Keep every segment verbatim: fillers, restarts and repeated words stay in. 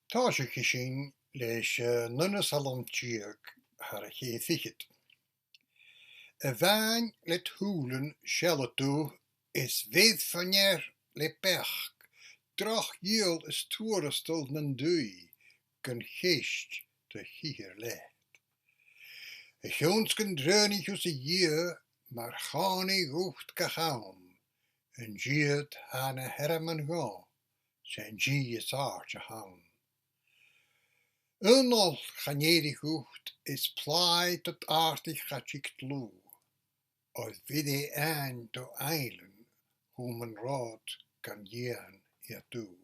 Tòisichidh sinn leis, eh, an aon Salm deug thar a' cheithir fichead. A Mhàin, le d' shùilean seallaidh tu, is bheir fa-near le beachd, droch dhìol is tuarastal nan dùthaich, gun cheist do chithir leat. A chionn 's gun dreunaich thusa Dhia, mar chòmhnaidh dhut gach àm, an Dia tha na h-airmean dhomh, 's e an Dia as àirde a th' ann. Aon olc chan èirich dhut, is plàigh dod àrdaich cha tig dlùth, oir bheir e aithne do ainglean chum an ròd gan dhèanamh iad dubh.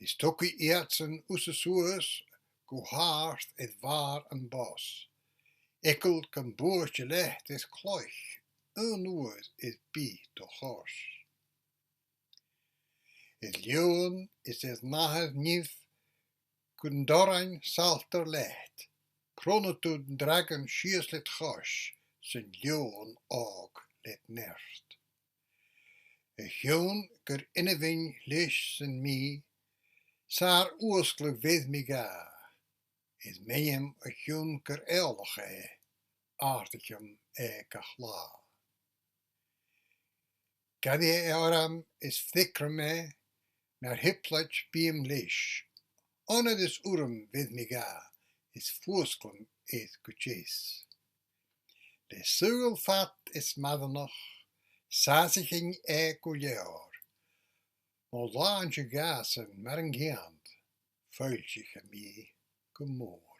Is togaidh iadsan thusa suas gu h-àrd air bàrr am bos. Eagal gum buailtear leat air cloich, aon uair air bith do chois. Air leòmhann is air nathair nimh gun d' òrain saltair leat, cronaicheadh tu an dragain sìos led chois, 's an leòmhann òg led neart. A chionn gur inbhinn leis san mhì, sàr fhuasgladh bheir mi dha, is m' ainm a chionn gur eòlach e, àrdaicheam e gach là. Gabhaidh e orm is freagraidh e, nar thioplaid bithinn leis. Onair is urram bheir mi dha, is fuasglaidh mi e gu deas. Le saoghal fad is maireannach, sàsaichinn e gu leòr. Mo shlàinte dhàsan mar an ceudna, foillsicheam i gu mòr.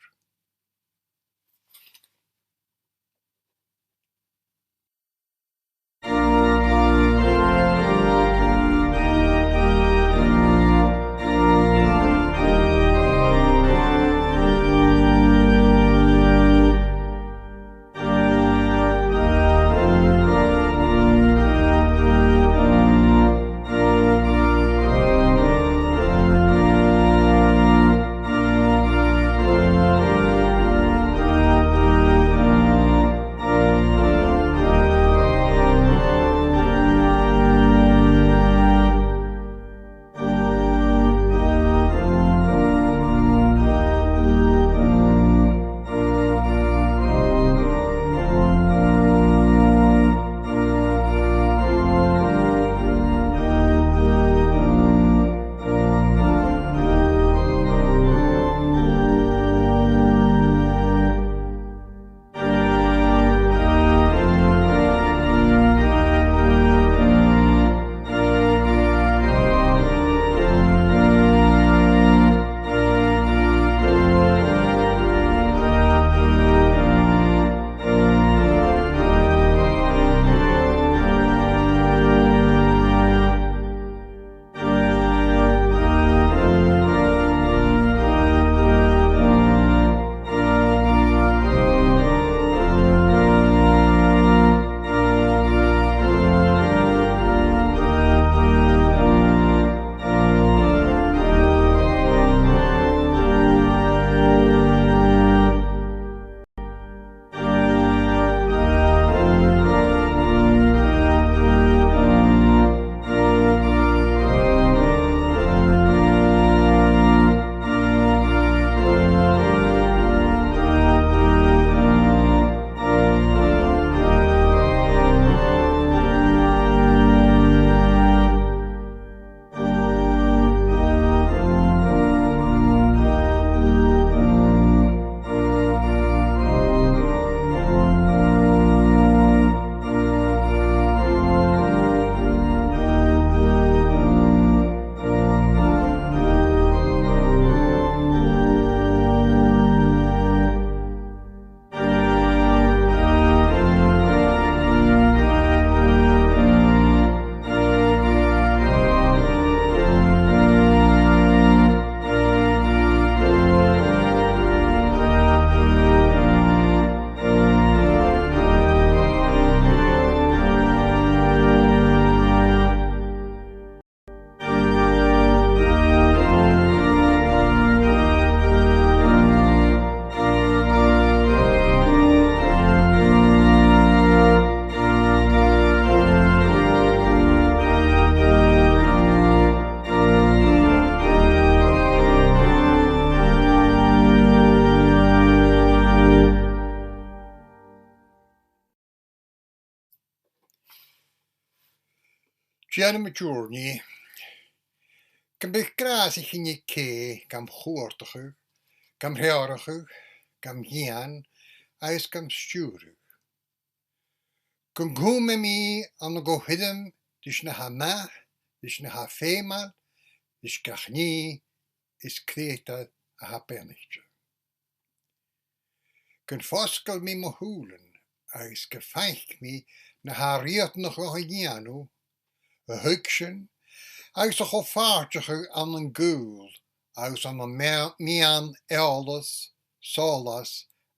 Dèanamaid ùrnaigh. Gum biodh gràs a' Chinn Ceudna gam chuartachadh, gam threòrachadh, gam dhìon agus gam stiùireadh. Gun cùm e mi ann an co-sheirbheis ris na tha math, ris na tha feumail, ris gach nì is creutair a tha beannaichte. Gun fosgail mi mo shùilean agus gum faic mi na tha riatanach a dhèanamh, a thuigsinn agus a cho-phàirteachadh ann an gaol agus ann am mea-, meadhan eòlas, sòlas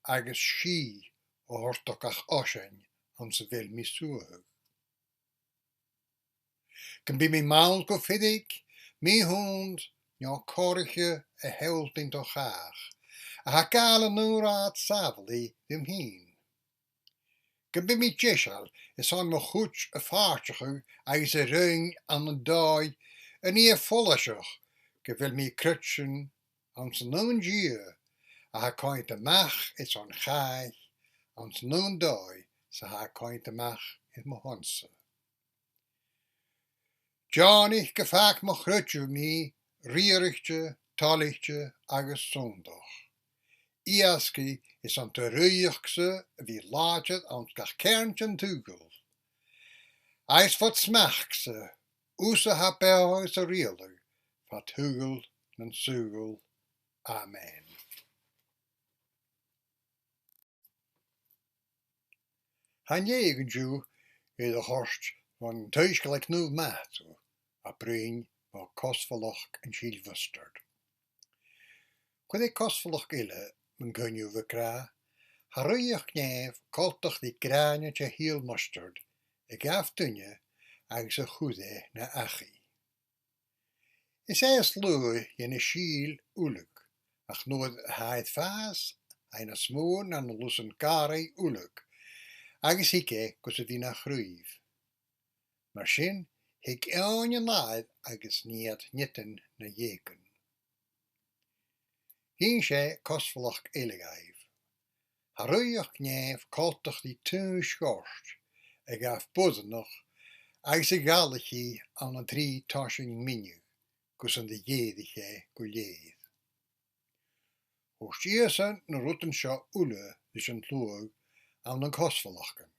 agus sìth a thoirt do gach oisean anns a bheil mi suathadh. Gum bi mi mall gu fireadh, mì-shùineach no corraichte a shealltainn do chàch, a tha gabhail an aon rathad sàbhailte rium fhìn. Gum bi mi deiseil airson mo chuid a phàirteachadh agus a ruighinn ann an dòigh a nì e follaiseach gu bheil mi a' creidsinn anns an aon Dia a tha a' coimhead a-mach airson chàich anns an aon dòigh 's a tha e a' coimhead a-mach air mo shon-sa. Deònaich gum fàg mo chreideamh mi riaraichte, toilichte agus sunndach. Iasgaich airson do rìoghachd-sa a bhith làidir anns gach ceàrn den t-saoghal, agus fad smachd-sa, thusa a tha beò is a' riaghladh fad shaoghal nan saoghal. Amen. Tha an leughadh an-diugh air a thoirt bhon t-soisgeulair Naomh Màthair, a' bruidhinn mu chosmhalachd an t-sìl mhustard. Chuir e cosmhalachd eile mun cuimhne, bha e ag ràdh, tha rìoghachd nèimh coltach ri gràine de shìol mustard a ghabh duine agus a chuir e na achaidh. Is e as lugha dhen t-sìl uileag, ach nuair a tha e air fàs, tha e nas motha na an lusan gàrraidh uileag, agus thig e gus a bhith na chraobh. Mar sin, thig eòin an làir agus nì iad nitean na dheugainn. Dh'inns e cosmhalachd eile dhaibh. Tha rìoghachd nèimh coltach ri taois ghort a ghabh boireannach agus a dh'fhalbh i ann an trì toisean mionach gus an do dh'èirich e gu lèir. Thuirt Ìosa na rudan seo uile ris an t-sluagh ann an cosmhalachdan,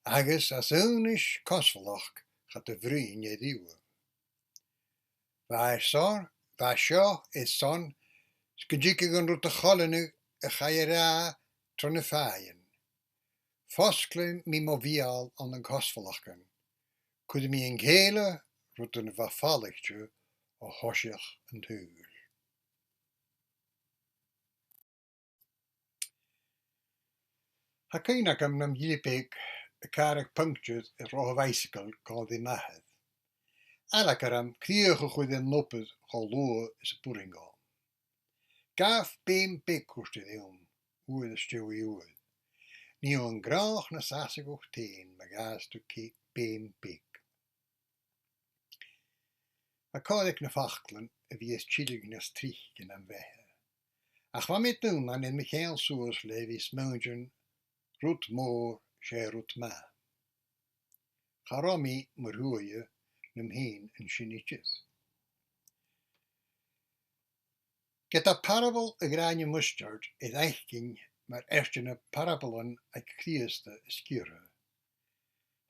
agus às aonais cosmhalachd cha do bhruidhinn e riutha. Bha e seo, bha seo airson 's gun tigeadh an rud a choileanadh a chaidh a ràdh tro na fàidhean. Fosglaidh mi mo bheul ann an cosmhalachdan, cuiridh mi an cèill rudan a bha falaichte o thoiseach an t-saoghail. Tha cuimhne agam nam ghille beag a' càradh punctair air rotha bhaidhsagal còmhla ri m' athair. Aithne agam crìoch a chur air an obair cho luath 's a b' urrainn dhomh. Gabh beum beag, thuirt e rium, uair às dèidh uair. Nì thu an gnothach nas fhasa dhut fhèin ma ghabhas tu ce-, beum beag. Tha còir aig na faclan a bhith air tilleadh nas trice nam bheatha. Ach bha mi daonnan air mo cheangal suas leis a bhith a' smaoineachadh, rud mòr, 's e rud math. Cha robh mi mar dhuine nam fhìn an sin idir. Ged a tha parabal a' ghràine mustard air fhaicinn mar eachdraidh nam parabalan aig Crìosd is Giorra,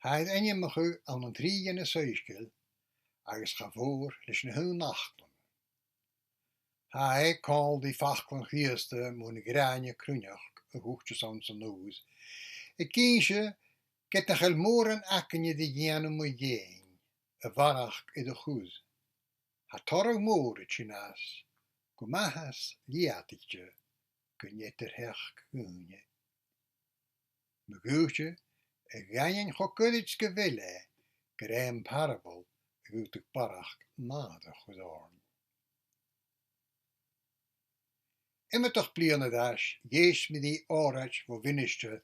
tha e air ainmeachadh ann an trì dhe na soisgeul agus cha mhòr leis na h-aon fhaclan. Tha e còmhla ri faclan Chrìosda mun ghràine cruithneachd a thuiteas anns an ùir, ag innse ged nach eil mòran againne ri dhèanamh mu dheidhinn a bharrachd air a chur, tha toradh mòr a' tighinn às, gu math às leth-fhadaichte, gun eadar-theachd dhaoine. Ma dh'fhaodte, a dh'aindeoin cho goirid 's gu bheil e, gur e am parabal a dh'fhaodadh barrachd nàire a chur oirnn. Iomadach bliadhna air ais, dh'èist mi ri òraid bho mhinistear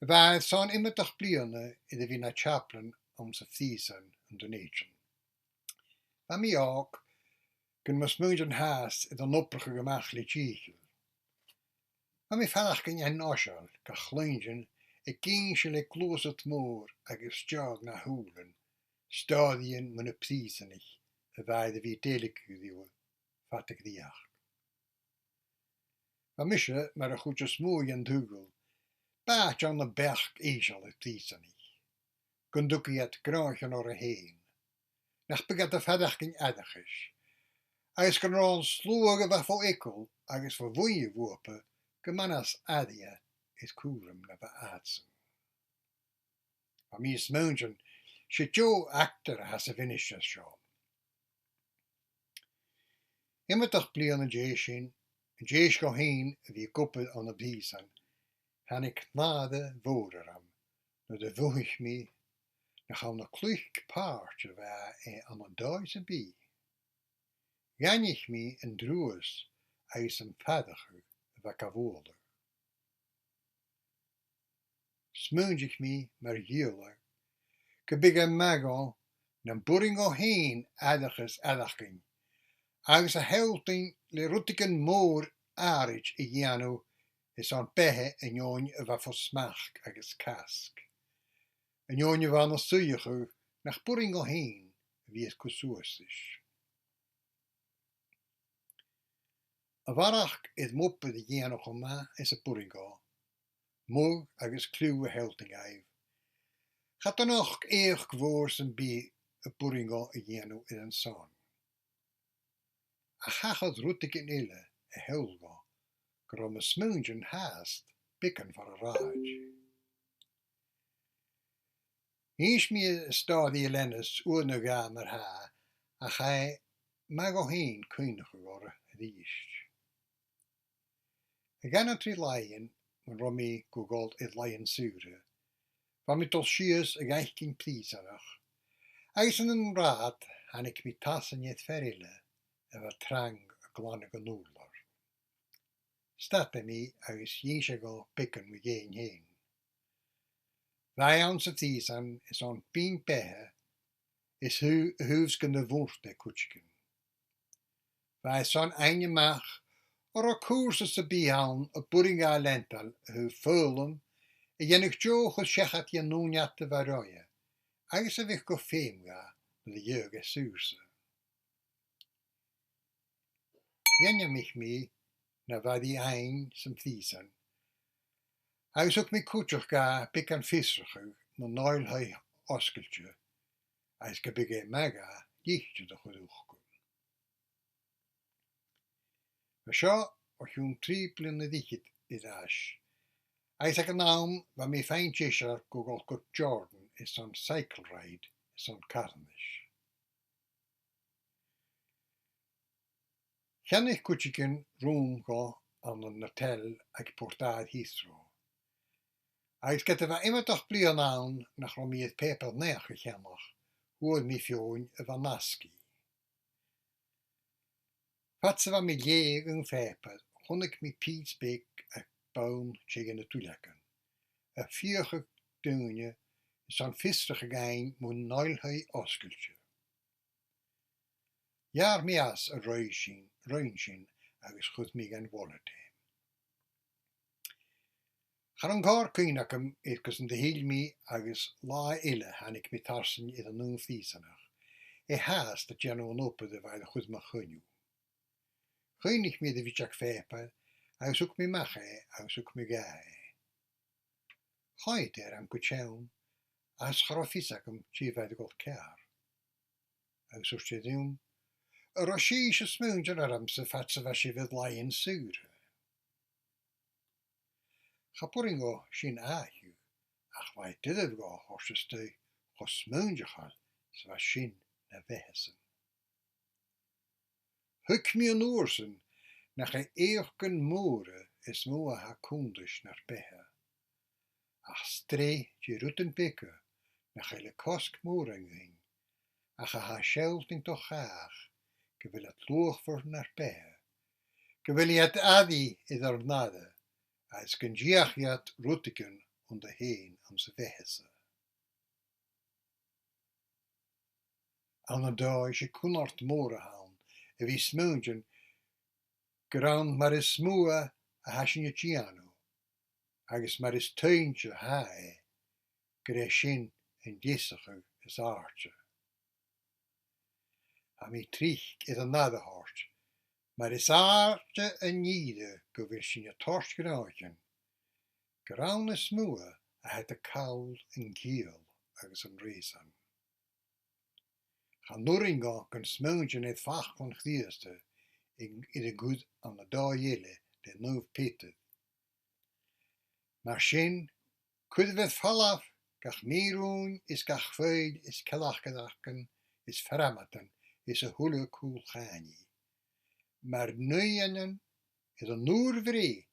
a bha airson iomadach bliadhna air a bhith na chaplain anns a' phrìosan an Dùn Èideann. Bha mi òg, gun mo smaoineachadh fhathast air an obrachadh a-mach le dìcheall. Bha mi a' faireachdainn an-fhoiseil, ga chluinntinn, ag innse le gluasad mòr agus deòg na shùilean, Stòiridhean mu na prìosanaich a bha air a bhith dèiligeadh riutha fad a dhreuchd. Bha mise, mar a' chuid as motha dhen t-saoghal, bàthte ann am beachd ìseal air prìosanaich, gun tug iad gnothaichean orra fhèin, nach biodh iad a' faireachdainn aithreachais, agus gun robh an sluagh a bha fo eagal agus fo mhuin a bhuapa gu math nas àirde air cùram na bha iadsan. Bha mi a' smaoineachadh, 's e deagh actar a th' anns a' mhinistear seo. Iomadach bliadhna an dèidh sin, an dèidh dhomh fhìn a bhith ag obair ann am prìosan, thàinig nàire mhòr orm nuair a mhothaich mi nach ann an cluich pàirt a bha e ann an dòigh sam bith. Dh'aithnich mi an truas agus am faireachdainn a bha ga bhualadh. Smaoinich mi mar ghiolla gum biodh e math dhomh nam b' urrainn dhomh fhìn aithreachas fhaireachdainn agus a shealltainn le rudeigin mòr àraid a dhèanamh airson beatha an fheadhainn a bha fo smachd agus casg, an fheadhainn a bha na suidheachadh nach b' urrainn dhomh fhìn a bhith air cur suas ris. A bharrachd air m' obair a dhèanamh cho math 's a b' urrainn dhomh, modh agus cliù a shealltainn dhaibh, cha do nochd eucoir mhòr sam bith a b' urrainn dhomh a dhèanamh air an son. Ach thachair rudeigin eile a sheall dhomh gun robh mo smaointean fhathast beagan far an rathaid. Dh'innis mi an stòiridh a leanas uair no dhà mar-thà, ach tha e math dhomh fhìn cuimhneachadh oirre a-rithist. Aig aon trì làithean, mun robh mi gu dol air làithean-saora, bha mi a' dol sìos a dh'fhaicinn prìosanach, agus ann an rathad thàinig mi tarsainn air fear eile a bha trang a' glanadh an ùrlair. Stad e mi agus dh'innis e dhomh beagan mu dheidhinn fhèin. Bha e anns an t-sìthean airson binn-beatha is thu-, a thaobh 's gun do mhurt e cuideigin. Bha e airson fhaighinn a-mach an robh cùrsa sam bith ann a b' urrainn dha leantainn a thaobh foghlam a dhèanadh deagh chur seachad dhen ùine fhada a bha roimhe, agus a bhiodh gu feum dha nuair a gheibheadh e saorsa. Dh'ainmich mi na bha ri fhaighinn san t-sìthean, agus thug mi cuideachd dha beagan fiosrachaidh mun oilthigh fhosgailte, agus gum biodh e math dha litir a chur thuca. Bha seo o chionn trì bliadhna air fhichead air ais, agus aig an àm bha mi a' faighinn deiseil gu dol gu Jordan airson cycle ride airson carthannais. Cheannaich cuideigin rùm dhomh ann an hotel aig Port Adhair Heathrow. Agus ged a bha iomadach bliadhna ann nach robh mi air pàipear-naidheachd a cheannach, fhuair mi feadhainn a bha an-asgaidh. Fhad 's a bha mi a' leughadh an phàipeir, chunnaic mi pìos beag aig bonn teine na duilleagan, a' fiachainn dhaoine airson fiosrachadh fhaighinn mun oilthigh fhosgailte. Gheàrr mi às an roinn sin, roinn sin agus chuir mi dhan wallet e. Cha robh an còrr cuimhne agam air gus an do thill mi agus latha eile thàinig mi tarsainn air an aon phrìosanach, e fhathast a' dèanamh an obair a bha air a chur mu choinneamh. Chuimhnich mi air a' bhidseag phàipeir agus thug mi a-mach e agus thug mi dha e. Choimhead e orm gu teann, agus cha robh fios agam dè bha air a dhol ceàrr. Agus thuirt e rium, an robh sibhse a' smaoineachadh ormsa fhad 's a bha sibh air làithean-saora? Cha b' urrainn dhomh sin aithneachadh, ach bha e doirbh dhomh a thoirt a-steach cho smaoineachail 's a bha sin na bheatha-san. Thuig mi an uair sin nach e eucoirean mòra as motha a tha cunntais nar beatha, ach sreath de rudan beaga nach eil a' cosg mòran dhuinn, ach a tha a' sealltainn do chàch gu bheil iad luachmhor nar beatha, gu bheil iad airidh air ar n-aire, agus gun deach iad rudeigin annta fhèin anns a' bheatha-sa. Ann an dòigh, 's e cunnart mòr a th' ann a bhith a' smaoineachadh gur ann mar as motha a tha sinn a' dèanamh, agus mar as toinnte a tha e, gur e sin an deasachadh as àirde. Tha mi tric air an aire a thoirt, mar is àirde an ìre gu bheil sinn a' toirt gnothaichean, gur ann as motha a tha iad a' call an ciall agus an reason. Chan urrainn dhomh gun smaointinn air faclan Chrìosda air an cur ann an dòigh eile le Naomh Peadar. Mar sin, cuiribh air falbh gach mì-rùn is gach foill is cealgaireachdan is freamadan is a h-uile cùl-chàineadh. Mar naoimhnean air an ùr-bhreith,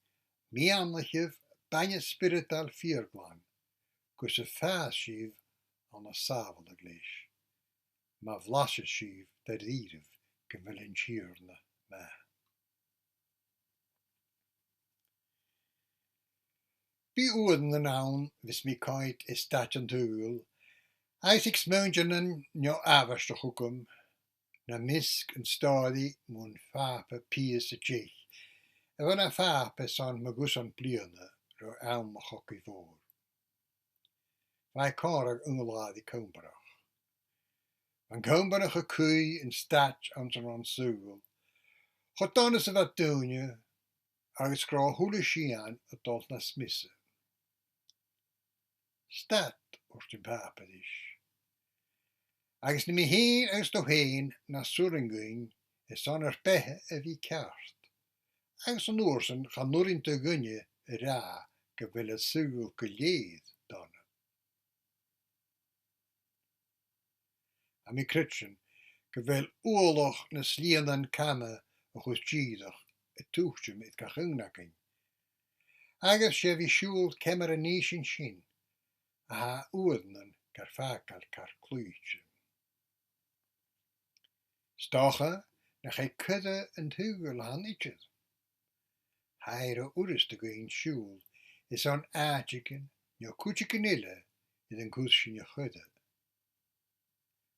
miannaichibh bainne spioradail fìor ghlan, gus am fàs sibh ann an sàbhaladh leis, ma bhlaiseas sibh da-rìribh gu bheil an Tighearna math. Bidh uaireannan ann, bhios mi a' coimhead air staid an t-saoghail, agus aig smaointean neo-àbhaisteach thugam, nam measg an stòiridh mun Phàpa Pius a Deich, a bha na phàpa airson mu dhusan bliadhna ron àm a' chogaidh mhòir. Bha e còmhla ri ùrlar de chombarrach. Bha an combarrach a' cur an staid anns an rann saoghail, cho dona 's a bha daoine, agus gun robh a h-uile sìon a' dol nas miosa. Stad, thuirt am Pàpa ris. Agus nì mi fhèin agus tu fhèin nas urrainn dhuinn airson ar beatha a bhith ceart. Agus an uair sin chan urrainn do dhuine a ràdh gu bheil an saoghal gu lèir dona. Tha mi a' creidsinn gu bheil uallach nan slighean cama a chuir dìreach a' tuiteam air gach aon againn. Agus 's e a bhith a' siubhal ciamar a nì sinn sin, a tha uaireannan gar fàgail car cluiche. 'S dòcha nach e coire an t-saoghail a th' ann idir. Tha e ro fhurasta dhuinn siubhal airson àiteigin no cuideigin eile air an cuir sinn a' choire.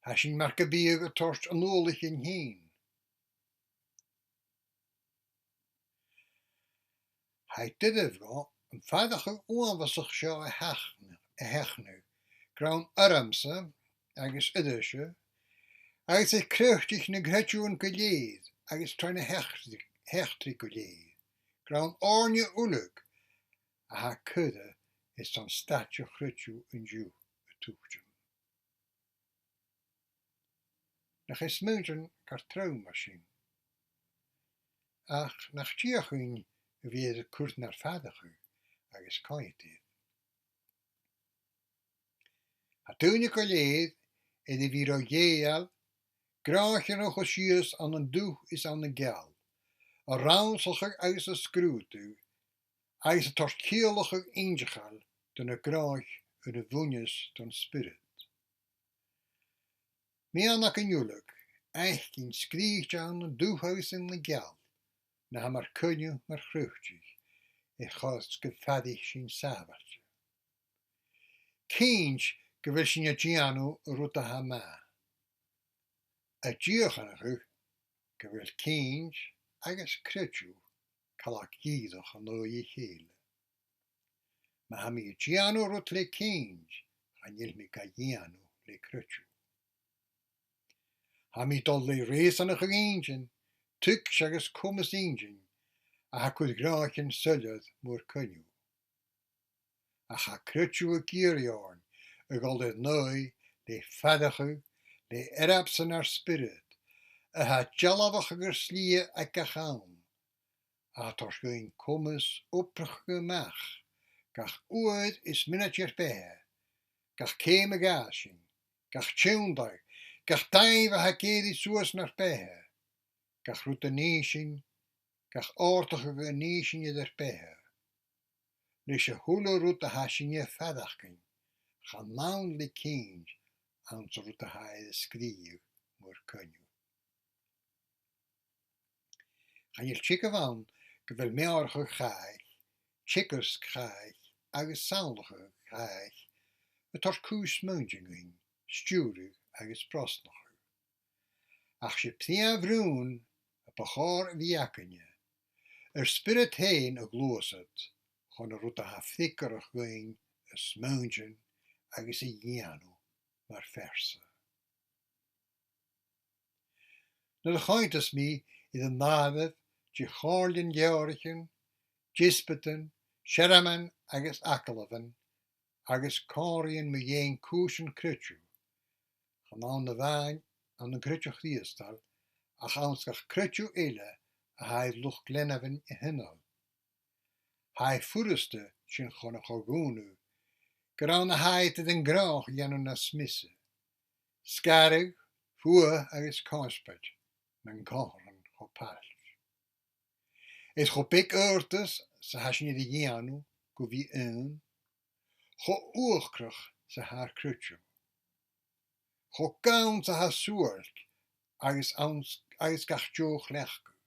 Tha sinn mar gum biodh a' toirt an uallaichean fhèin. Tha e doirbh dhomh am faireachdainn uabhasach seo a sheachnadh, a sheachnadh, gur ann ormsa agus oirbhse, agus air croitearan nan creideamhan gu lèir agus tro na h-eachdraidh, h-eachdraidh gu lèir, gur ann oirnne uile a tha coire airson staid a' chreideimh an-diugh a' tuiteam. Nach eil smaointean car trom mar sin? Ach nach dìochuimhne a bhith air a cur nar faireachdainn agus coimhead air. Tha daoine gu lèir air a bhith ro dhèidheil gnothaichean a chur sìos ann an dubh is ann an geal, a rannsachadh agus a sgrùdadh, agus a' toirt ciallachadh innseachail do na gnothaichean air a bhuineas don spiorad. Meadhan againn uile, fhaicinn sgrìobhte ann an dubh agus ann an geal, na tha mar coinneamh mar chroitearan, air chor 's gum fairich sinn sàbhailte. Cinnt gu bheil sinn a' dèanamh an rud a tha math. A' dìochuimhneachadh gu bheil cinnt agus creideamh coltach dìreach an aghaidh a chèile. Ma tha mi a' dèanamh rud le cinnt, chan eil mi ga dhèanamh le creideamh. Tha mi a' dol le reusanta inntinn, tuigse agus comas inntinn, a tha a' cur gnothaichean soilleir mur coinneamh. Ach tha creideamh ag iarraidh oirnn a dhol air n-aghaidh le faireachdainn, le earbsa nar spiorad, a tha a' dealbhachadh ar slighe aig gach àm, a tha a' toirt dhuinn comas obrachadh a-mach gach uair is mionaid ar beatha, gach ceum a ghabhas sinn, gach tionndadh, gach dàimh a tha ag èirigh suas nar beatha, gach rud a nì sinn, gach òrdachadh a nì sinn air ar beatha. Leis a h-uile rud a tha sinne a' faireachdainn, chan ann le cinnt anns an rud a tha air a sgrìobhadh mur coinneamh. Chan eil teagamh ann gu bheil meòrachadh chàich, teagasg chàich agus samhlachadh chàich a' toirt cùis smaointinn dhuinn, stiùireadh agus brosnachadh. Ach 's e prìomh rùn a bu chòir a bhith againne, ar spiorad fhèin a ghluasad chun an rud a tha freagarrach dhuinn a smaointinn agus a dhèanamh mar phearsa. Nuair a choimheadas mi air an àireamh de chomhairlean leabhraichean, deasbadan, searmonan agus agallamhan, agus còmhraidhean mu dheidhinn cùisean creideimh, chan ann a-mhàin ann an creideamh Chrìosdail, ach anns gach creideamh eile a tha air luchd-leanmhainn a thional. Tha e furasta sinn chun a cho-dhùnadh, gur ann a tha iad air an gnothach a dhèanamh nas miosa, sgaradh, fuath agus connspaid, nan comharran cho pailt. Is cho beag adhartas 's a tha sinn air a dhèanamh gu bhith aon, cho uachdaraich 's a tha ar creideamh, cho gann 's a tha suailc agus anns, agus gach deagh chleachdadh.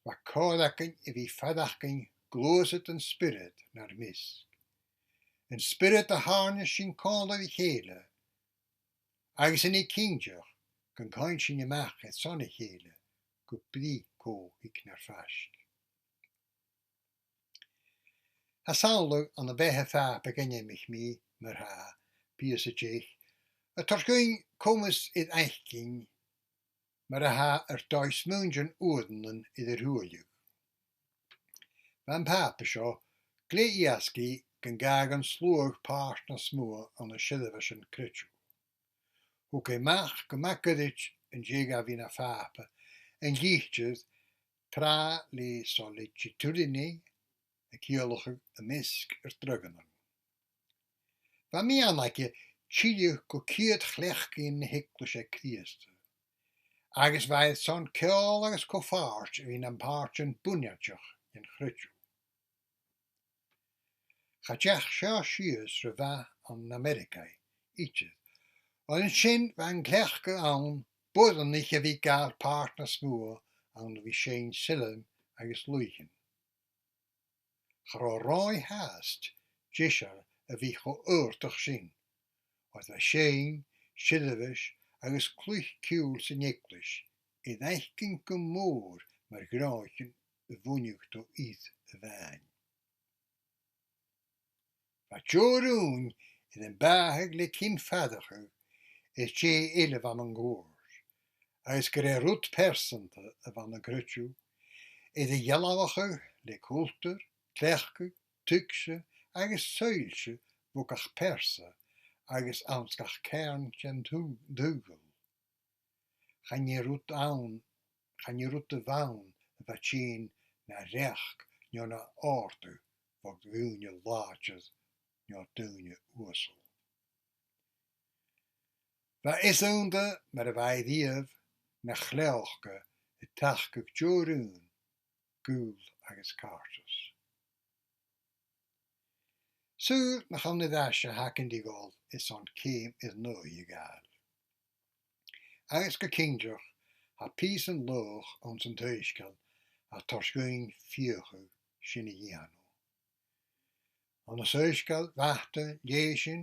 Bha còir againn a bhith a' faireachdainn gluasad an Spioraid nar measg. An Spiorad a thàirneas sinn còmhla ri chèile, agus a nì cinnteach gun coimhead sinn a-mach airson a chèile gu brith cò thig nar faisg. Tha samhladh ann am beatha Phàpa ag ainmeachadh mi mar-thà, Pius a Deich, a' toirt dhuinn comas air fhaicinn mar a tha ar dòigh smaointean uaireannan air a thruailleadh. Bha am Pàpa seo glè èasgaidh gun gabhadh an sluagh pàirt nas motha ann an seirbheisean creideimh. Thug e a-mach gu math goirid an dèidh dha bhith na Phàpa an litir Tra le Sollicitudine a chiallachadh am measg ar draghanan. Bha miann aige tilleadh gu ciad chleachdaidhean na h-Eaglaise Chrìosdail, agus bha e airson ceòl agus co-phàirt a bhith nam pàirtean bunaiteach den chreideamh. Cha deach seo sìos ro mhath ann an Ameireagaidh idir, oir an sin bha an cleachdadh ann boireannaich a bhith a' gabhail pàirt nas motha ann a bhith a' seinn sailm agus laoidhean. Cha robh ròimhe fhathast deiseil a bhith cho adhartach sin, oir bha seinn, seirbheis agus cluich-ciùil san eaglais air fhaicinn gu mòr mar ghnothaichean a bhuineadh do fhir a-mhàin. Bha deagh rùn air am bàthadh le cinnfhaireachadh air dè eile a bh' ann an cuairt, agus gur e rud pearsanta a bh' ann an creideamh, air a dhealbhachadh le cultar, cleachdadh, tuigse agus soillse bho gach pearsa agus anns gach ceàrn den t-saoghal. Chan e rud ann, chan e rud a bh' ann a bha tighinn na reachd no na òrdugh bho dhaoine làidir no daoine uasal. Bha e eadhon mar a bha e riamh na chleòcadh a' tachdadh deagh rùn, gaol agus càirdeas. Saoil nach ann air ais a th' againn ri dhol airson ceum air nèamh a ghabhail. Agus gu cinnteach, tha pìosan laghach anns an t-soisgeul a' toirt dhuinn fiathachadh sin a dhèanamh. Ann an soisgeul bhàta, leugh sinn,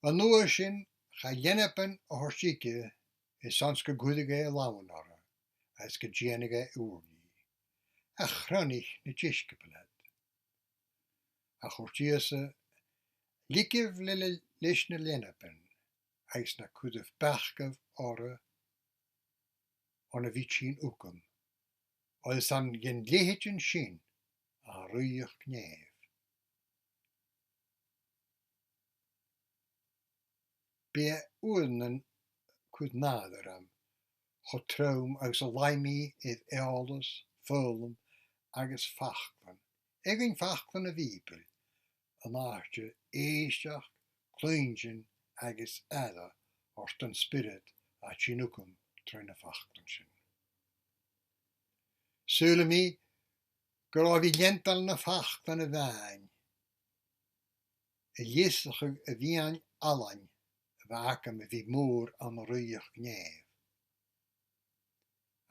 an uair sin, chaidh leanaban a thoirt thuige airson 's gun cuireadh e a làmhan oirre, agus gun dèanadh e ùrnaigh. Ach chronaich na deisciobail iad. Ach thuirt Ìosa, leigibh le, le, leis na leanaban, agus na cuiribh bacadh orra on a bhith tighinn thugam, oir 's ann dhen leithid an sin a tha an rìoghachd nèimh. B' e uaireannan cur nàire orm cho trom agus a lean mi air eòlas, foghlam agus faclan. Eadhon faclan na Bìobaill, an àite èisteachd, cluinntinn agus aire ort an Spiorad a' tighinn thugam tro na faclan sin. Saoilidh mi gun robh a bhith leantainn na faclan a-mhàin a' leasachadh a' mhiann-fhallain a bh' agam a bhith mòr ann an rìoghachd nèimh.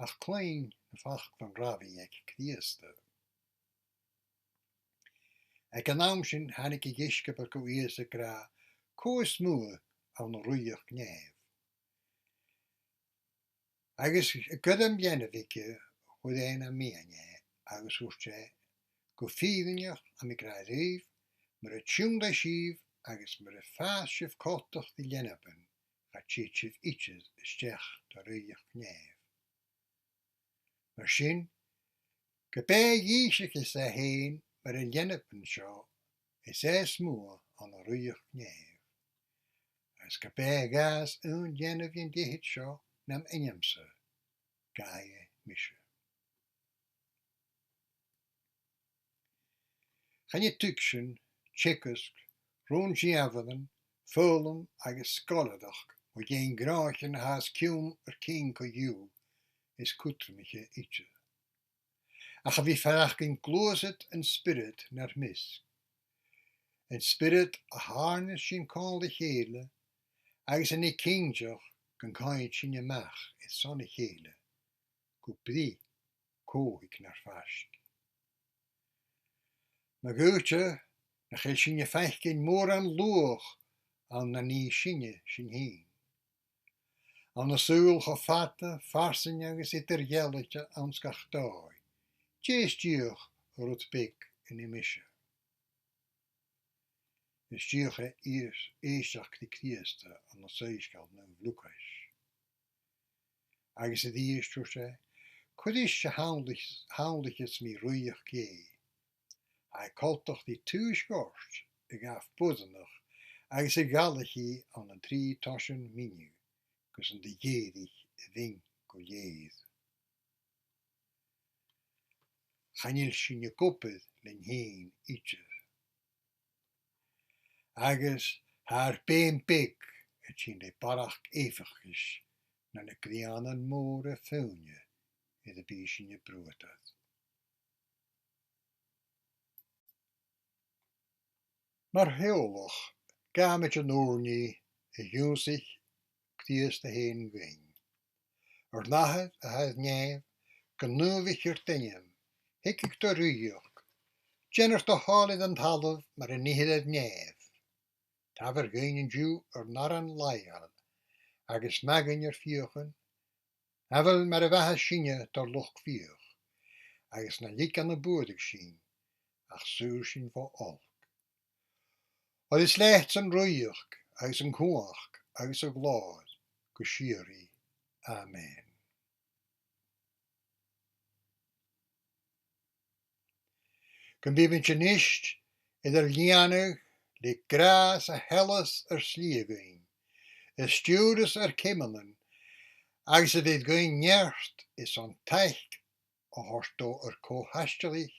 Ach cluinn na faclan rabhaidh aig Crìosd. Aig an àm sin thàinig a' dheisciobail gu Ìosa ag ràdh, cò as motha ann an rìoghachd nèimh? Agus ag gairm leanabh aige, chuir e na meadhan e, agus thuirt e, gu fìrinneach tha mi ag ràdh ribh, mura tionndadh sibh agus mura fàs sibh coltach ri leanaban, cha tèid sibh idir a-steach do rìoghachd nèimh. Mar sin, ge b' e dh'innseachadh e fhèin mar an leanaban seo, is e as motha ann an rìoghachd nèimh, agus ge b' e a dh'fhàs aon leanabh dhen leithid seo nam ainm-sa, gabhaidh e mise. Chan e tuigsinn, teagasg, rùn-dìomhairean, foghlam agus sgoilearachd mu dheidhinn gnothaichean a tha os cionn ar cinn co-dhiù as cudromaiche idir. Ach a bhith a' faireachdainn gluasad an Spioraid nar measg. An Spiorad a thàirneas sinn còmhla ri chèile agus a nì cinnteach gun coimhead sinn a-mach airson a chèile, gu brith cò thig nar faisg. Ma dh'fhaodte, nach eil sinn a' faicinn mòran luach ann an nì sinne sinn fhìn. Ann an saoghal cho fada, farsaing agus eadar-dhealaichte anns gach dòigh, dè as dèidh a rud beag an aimsir? Is dòcha èis-, èisteachd ri Crìosd ann an soisgeul Naomh Lùcais. Agus a-rithist thuirt e, cuiridh sinn shamhlaich-, shamhlaicheas mi rìoghachd Dhè. Tha e coltach ri tùisg ort a ghabh boireannach agus a dh'fhalaicheas ann an trì toisean mionaid, gus an do dh'èirich a mhin gu lèir. Chan eil sinn ag obair leinn fhèin idir. Agus tha ar beum beag a' tighinn le barrachd èifeachais nan grianan mòra fòghnaidh air am bi sinn a' bruadar. Mar theaghlach, gabhamaid an ùrnaigh a dh'ionnsaich Crìosd fhèin dhuinn. Ar n-Athair a tha air nèamh, gu naomhaichear d' ainm, thigeadh do rìoghachd, dèanar do thoil air an talamh mar a nithear air nèamh. Tabhair dhuinn an-diugh ar n-aran làitheil, agus maith dhuinn ar fiachan, amhail mar a mhaitheas sinne dar luchd-fiach, agus na leig ann am buaireadh sinn, ach saor sinn bho olc. Oir is leatsa an rìoghachd, agus an cumhachd, agus a' ghlòir, gu sìorraidh. Amen. Gum bi sinn a-nis air ar lìonadh le gràs a sheallas ar slighe dhuinn, a stiùireas ar ceumannan, agus a bheir dhuinn neart airson taic a thoirt do ar co-thaistealaich,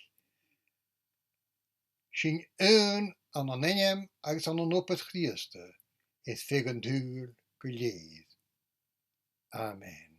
sinn aon ann an ainm agus ann an obair Chrìosda, air feadh an t-saoghail gu lèir. Amen.